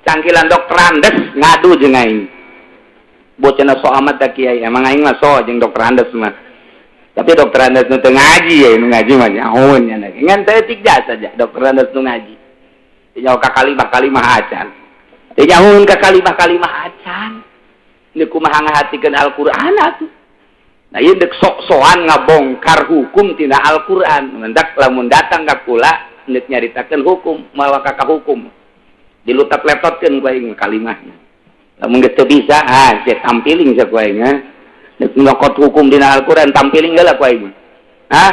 Cangkilan Dokter Andes ngadu jeung aing. Bocah sok amat tak kiai, emang aing mah so jeung Dokter Andes mah. Tapi Dokter Andes nu teu ngaji ya, nu ngaji mah nyahoeun nya. Ngan saeutik jasa saja Dokter Andes nu ngaji. Teu nyaho ka kalimah-kalimah acan. Teu nyahoeun ka kalimah-kalimah acan. Ini kumaha ngahatikeun Al-Qur'an atuh. Nah, ieu dek sok-sokan ngabongkar hukum tina Al-Qur'an. Mendak lamun datang ka kula deuk nyaritakeun hukum, mawa ka hukum. Dilutat-letotkeun ku aing kalimahna. Lamun geus teu bisa, ah sia tampiling sia ku aing ha. Deuk nyokot hukum dina Al-Qur'an tampiling heula ku aing. Hah?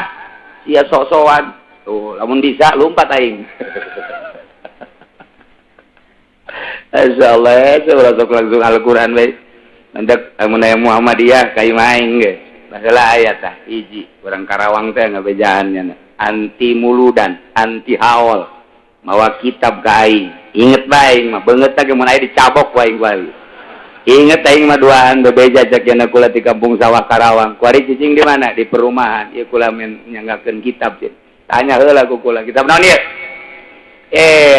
Sia sok-sokan. Tuh, lamun bisa lompat aing. Insyaallah, saya sok langsung Al-Qur'an bae. Mendak lamun aya Muhammadiyah ka imah aing ge. Baheula aya tah hiji urang Karawang teh ngabejaan nya anti muludan, anti haul. Mawa kitab ka aing. Inget bae aing mah beungeut ge mun aya dicabok ku aing kuari. Inget aing mah duaan bebeja cek cenah kula di kampung sawah Karawang. Kuari cicing di mana? Di perumahan. Ieu kula men nyanggakeun kitab cenah. Tanya heula ku kula, kitab naon ieu?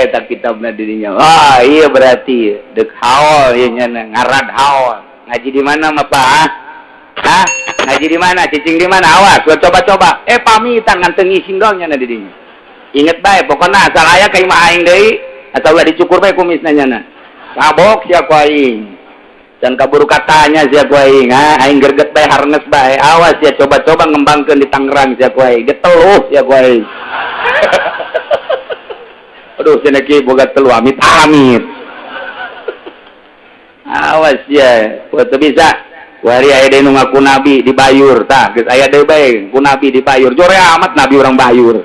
Tak kitabna dirinya. Wah, iya berarti dek haul ieu nya ngarad haul. Ngaji di mana mah Pak? Hah? Ngaji di mana? Cicing di mana? Awas, gua coba-coba. Pamitan ngan teu ngising doang nya dirinya. Inget bae pokona asal aya ka imah aing deui atau ulah dicukur bae kumisna nya. Kabok sia ku aing. Dan kaburu katanya sia ku aing, ha? Aing gerget bae harnes bae. Awas sia coba-coba ngembangkeun di Tangerang sia ku aing. Geteluh sia ku aing. Aduh, cenah kieu boga telu amit-amit. Awas ya, teu bisa. Wari aya deui nu ngaku nabi di Bayur, tah geus aya deui bae ku nabi di Bayur. Jore amat nabi urang Bayur.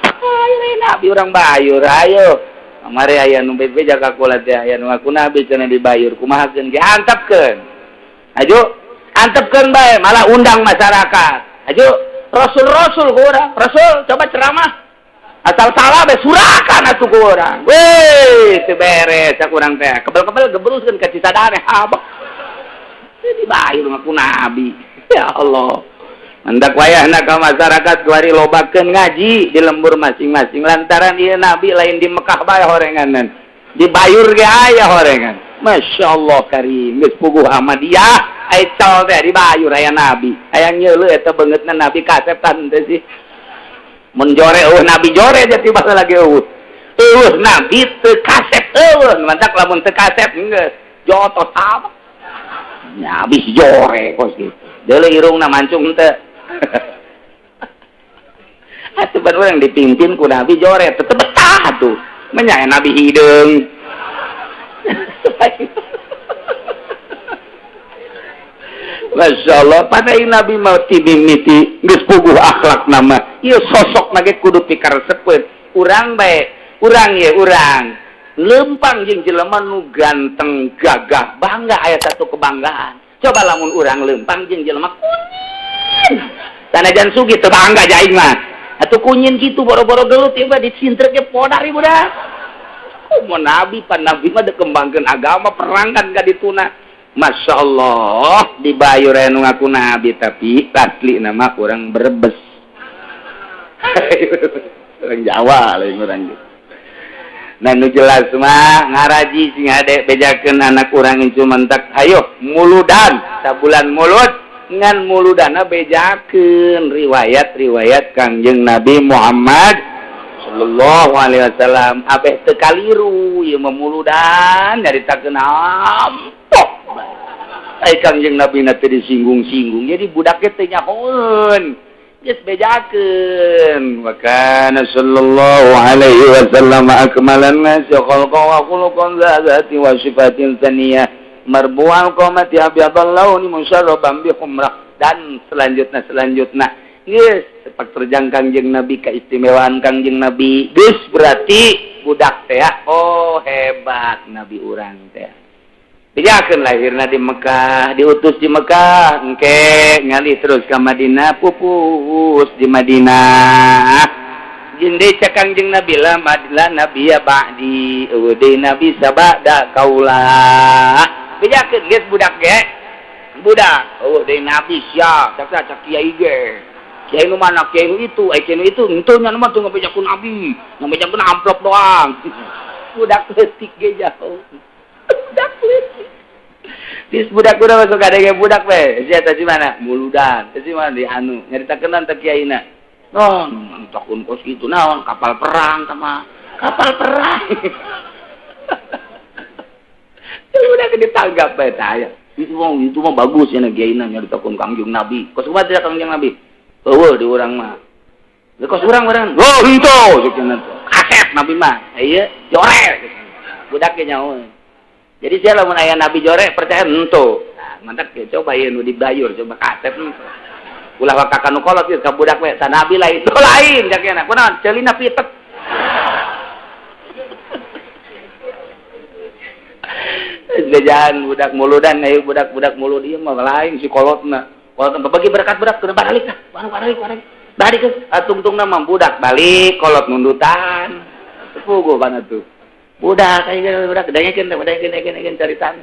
Ayo nabi urang Bayur, ayo. Kamari aya nu bebeja ka kula teh aya nu ngaku nabi cenah di Bayur. Kumahakeun ge antepkeun. Ayo antepkeun bae, malah undang masyarakat. Ayo rasul-rasul ku urang. Rasul coba ceramah. Asal salah be surakan atuh ku urang. Weh, teu beres ku urang teh. Kebel-kebel geberuskeun ka Cisadane habak. Di Bayur ngaku nabi. Ya Allah. Mendak wayahna ka masyarakat kuari lobakeun ngaji di lembur masing-masing lantaran ieu nabi lain di Mekah bae horenganan. Di Bayur ge aya horengan. Masya Allah karim geus puguh Ahmadiyah ai cal teh di Bayur aya nabi. Aya nyeuleuh eta beungeutna nabi kasep tan teh sih. Mun jore eueuh nabi jore jadi baheula lagi eueuh. Eueuh nabi teu kasep eueuh, mantak lamun teu kasep geus jotos apa. Ya habis jore kos gitu. Deuleu irungna mancung henteu. Atuh ban urang dipimpin ku nabi jore tetep betah atuh. Menya nabi hideung. Masya Allah, pada nabi mau timimiti geus puguh akhlak nama. Ieu sosok nage kudu pikaresepeun. Urang bae, urang ye urang. Lempang jeung jelema nu ganteng gagah bangga aya satu kebanggaan. Coba lamun urang lempang jeung jelema kunyin. Sanajan sugih teu bangga ja aing mah. Atuh kunyin kitu boro-boro gelut ieu mah disintrek ge podar ieu budak. Kumaha nabi pan nabi mah dikembangkeun agama perang kan ka dituna. Masya Allah di Bayur anu ngaku nabi tapi asli nama orang Brebes. Orang Jawa lain orang gitu. Nah nu jelas mah ngaraji sing hade bejakeun anak urang incu mentak ayo muludan sabulan mulut ngan muludana bejakeun riwayat-riwayat Kangjeng Nabi Muhammad sallallahu alaihi wasallam abeh teu kaliru ieu mah muludan nyaritakeun ampok. Ai Kangjeng Nabi na teu disinggung-singgung jadi budaknya teu nyahoeun geus bejakeun. Wa kana sallallahu alaihi wasallam akmalan nasi khalqan wa khuluqan dzati wa sifatin tsaniyah marbu'al qamati abyadal launi musyarraban bi humrah dan selanjutnya geus sepak terjang Kangjeng Nabi keistimewaan Kangjeng Nabi geus berarti budak teh oh hebat nabi urang teh. Bejakeun lahirna di Mekah, diutus di Mekah, engke ngalih terus ka Madinah, pupus di Madinah. Jeung deui cek Kangjeng Nabi la madla nabiyya ba'di, eueuh deui nabi sabada kaula. Bejakeun geus budak ge. Budak, eueuh deui nabi sia, cak cak kiai ge. Kiai nu mana, kiai nu itu, ai kiai nu itu, henteu nya mah teu ngabejakeun nabi, ngabejakeun amplop doang. Budak leutik ge jauh. Budak leutik. Dis budak udah masuk ada budak we. Sia tadi mana? Muludan. Tadi mana di anu nyaritakeun teh kiaina. Oh, takun kos kitu naon kapal perang sama kapal perang. Udah ditanggap bae tah. Itu mah bagus ya kiaina nyaritakeun Kangjeng Nabi. Kos kumaha teh Kangjeng Nabi? Eueuh di urang mah. Kos urang-urang. Oh, henteu cenah. Kasep Nabi mah. Ieu jore. Budak ge nyaho. Jadi sia lamun aya Nabi jore percaya henteu. Nah, mantap ge coba ieu nu dibayur coba kasep henteu. Ulah waka kanu kolot ieu ka budak we, ta Nabi lain. Itu lain jakena. Kunaon? Ceulina pitet. Jajan budak muludan ayo budak-budak mulud ieu mah lain si kolotna. Kolotna bagi berkat-berat kudu balik tah. Balik balik. Balik ke atungtungna mah budak balik kolot nundutan. Puguh kana tuh. Budak aya budak dengekeun caritaan.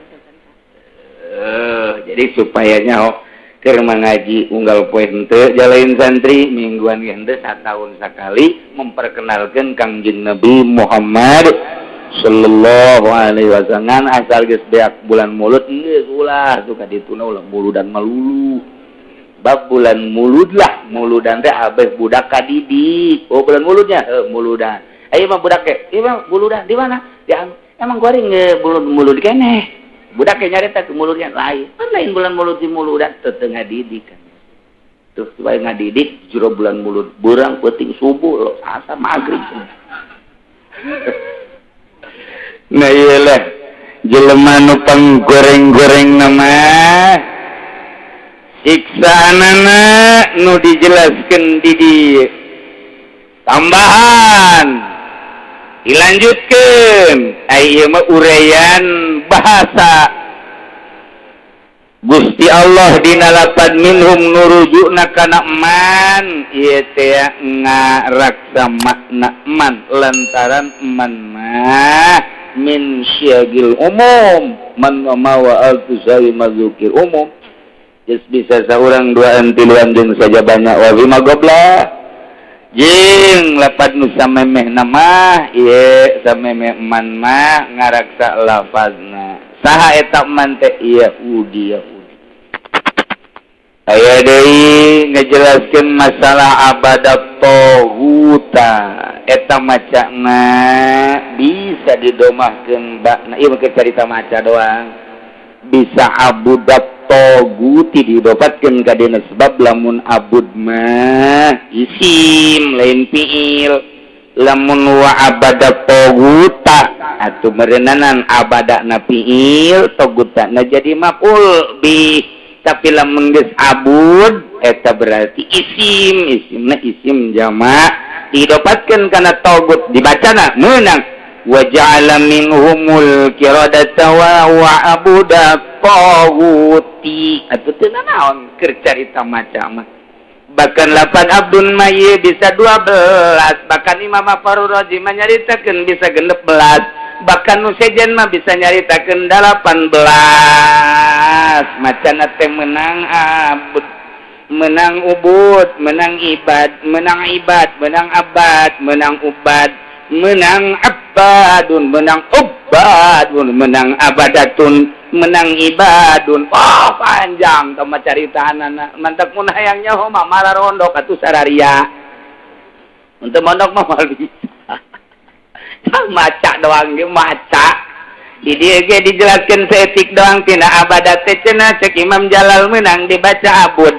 Jadi supaya nyaho keur mangaji unggal poe henteu jalain santri mingguan ge henteu satahun sakali memperkenalkeun Kangjeng Nabi Muhammad sallallahu alaihi wasallam asal geus beak bulan mulud geus ulah suka dituna ulah muludan malulu. Bab bulan mulud lah, muludan teh abeh budak kadidik. Oh bulan muludnya, muludan. Ayo mah budak ke, ieu mah muludan di mana? Di emang goreng bulan mulud keneh. Budak ke nyarita ke muludnya lain. Kan lain bulan mulud di muludan teu ngadidik kan. Tuh supaya ngadidik jero bulan mulud beurang peuting subuh lo asa magrib. Nah ieu lah jelema nu panggoreng-goreng nama siksaanana nu dijelaskeun di dieu. Tambahan dilanjutkeun ai ieu mah uraian bahasa Gusti Allah dina lapad minhum nurujukna kana man ieu teh ngaraksa makna man lantaran man mah min syagil umum man ma wa altusawi mazukir umum. Just bisa seorang duaan tiluan jeung saja banyak wa bima gobla jeung lapad nu samemeh nama ieu samemeh man mah ngaraksa lafazna saha eta man teh Yahudi Yahudi. Aya deui ngajelaskeun masalah abadat toghuta eta macana bisa didomahkeun bakna ieu mah carita maca doang bisa abudat toguti didapatkan kadina sebab lamun abud mah isim lain fiil lamun wa abada toguta atuh merenanan abada na fiil toguta na jadi maf'ul bi tapi lamun geus abud eta berarti isim isimna isim jamak didapatkan kana togut dibacana meunang wa ja'ala minhumul qiradata wa abuda taghuti atuh teu nanaon keur carita maca mah bahkan 8 abdun mah ieu bisa 12 bahkan Imam Fahrurrazi mah nyaritakeun bisa 16 bahkan nu sejen mah bisa nyaritakeun 18 macana teh menang abud menang ubud menang ibad menang ibad menang abad menang ubad menang abadun menang ubadun menang abadatun menang ibadun. Oh panjang tama caritaanana mantap mun hayang nyaho mah mararondok atuh sararia untuk mondok mah moal bisa maca doang ge maca di dieu ge dijelaskeun saeutik doang tina abadat teh cenah cek Imam Jalal menang dibaca abud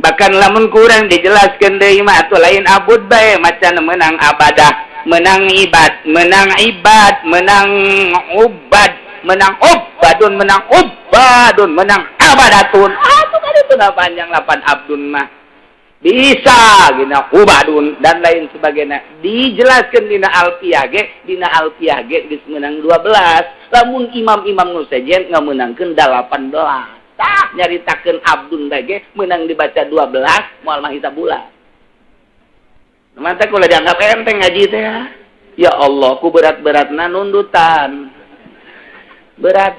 bahkan lamun kurang dijelaskeun deui mah atuh lain abud bae maca menang abadah menang ibad menang ibad menang ubad menang ubadun menang ubadun menang abadatun atuh kan itu panjang 8 abdun mah bisa gina ubadun dan lain sebagainya dijelaskan dina alfiyah ge dina alfiyah ge geus meunang 12 lamun imam-imam nu sejen ngamenangkeun 18 tah nyaritakeun abdun bae ge meunang dibaca 12 moal mah hisab bulan. Mantap ulah dianggap enteng ngaji teh ya. Ya Allah, ku berat-beratna nundutan. Berat.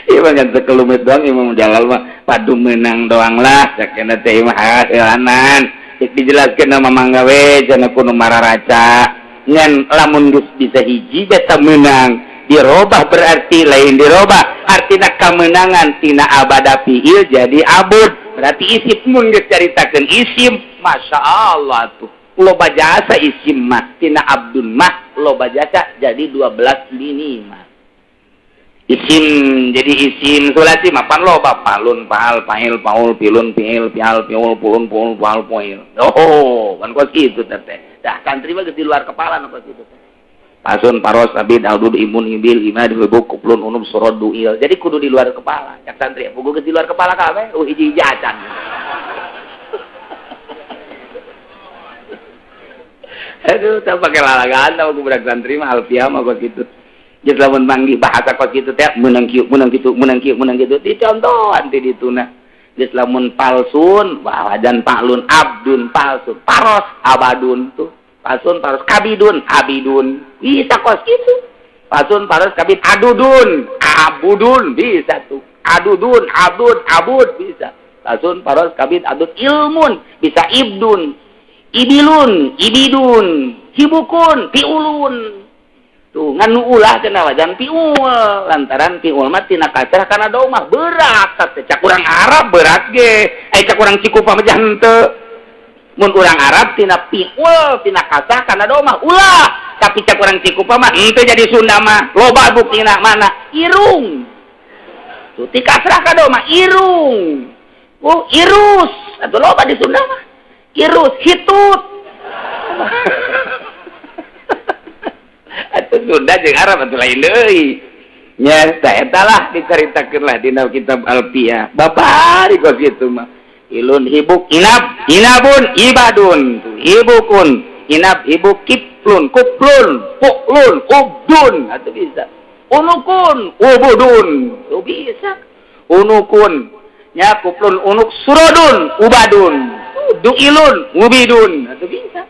Ieu mah ngan sekelumit doang Imam Jalal mah padu menang doang lah sakena teh mah hasilanan. Cek dijelaskeun nama mangga we cenah kudu mararaca. Ngan lamun geus bisa hiji beta menang. Dirobah berarti lain dirobah. Artina kamenangan tina abada fiil jadi abud. Berarti isim mun geus caritakeun isim, Masya Allah tuh. Loba jasa isim mah tina abdun mah loba jasa jadi 12 lini mah. Isim jadi isim sulasi mah pan loba palun paal pail paul pilun piil pial piul pulun pul paal poil. Oh, kan kos kitu teh. Dah santri mah geus di luar kepala nu kos kitu teh. Pasun paros abid aldud imun ibil imad hubuk kuplun unub surod duil. Jadi kudu di luar kepala. Cak santri pugu geus di luar kepala kabeh, hiji-hiji acan. Aduh, tak pakai lalagaan tau budak santri mah alfiah mah kos kitu. Geus lamun manggih bahasa kos kitu teh meunang kieu, meunang kitu, meunang kieu, meunang kitu dicontohan ti dituna. Geus lamun palsun, wajan paklun, abdun palsun, paros abadun tuh. Palsun paros kabidun, abidun. Bisa kos kitu. Palsun paros kabid adudun, abudun bisa tuh. Adudun, abdun, abud bisa. Palsun paros kabid adud ilmun, bisa ibdun. Ibilun, ibidun, hibukun, piulun. Tuh ngan nu ulah cenah wajan piul lantaran piul mah tina kasrah kana domah berat teh cak urang Arab berat ge. Ai cak urang Cikupa mah henteu. Mun urang Arab tina piul tina kasrah kana domah ulah, tapi cak urang Cikupa mah henteu jadi Sunda mah loba buktina mana irung. Tuh ti kasrah ka domah irung. Oh irus atuh loba di Sunda mah. Irus hitut. Atuh Sunda jeung Arab atuh lain deui. Nya eta lah dicaritakeun lah dina kitab Alfiah. Babari kos kitu mah. Ilun hibuk inab, inabun ibadun, hibukun, inab hibuk kiplun, kuplun, puklun, ubdun atuh bisa. Unukun, ubudun, tuh bisa. Unukun nya kuplun unuk surodun, ubadun. Duilun, ubidun, atau bisa.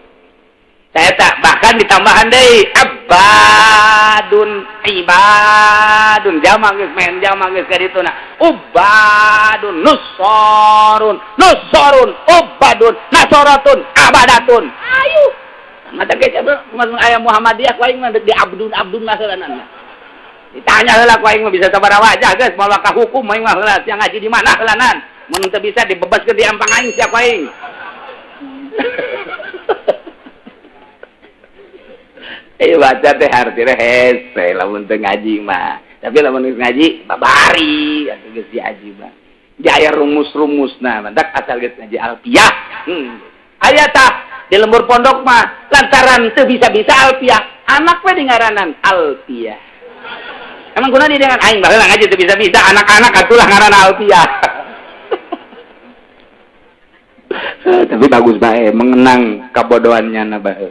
Saya tak bahkan ditambahan deui abadun, ibadun, jamak geus main jamak geus ka dituna. Ubadun, nusarun, nusarun, ubadun, nasaratun, abadatun. Ayo. Mata ge masuk aya Muhammadiyah ku aing mah di abdun abdun mah heulanan. Ditanya heula ku aing mah bisa sabaraha wajah geus moal ka hukum aing mah heula sia ngaji di mana heulanan. Mun teu bisa dibebaskeun di ampang aing sia ku aing. Baca teh artina hese lamun teu ngaji mah. Tapi lamun geus ngaji babari atuh geus diaji mah. Jaya rumus-rumusna mantak asal geus ngaji alfiah. Aya tah di lembur pondok mah lantaran teu bisa-bisa alfiah, anak we di ngaranan alfiah. Emang kuna di dengan aing baheula ngaji teu bisa-bisa anak-anak atulah ngaranna alfiah. Tapi bagus bae mengenang kabodohannya na bae.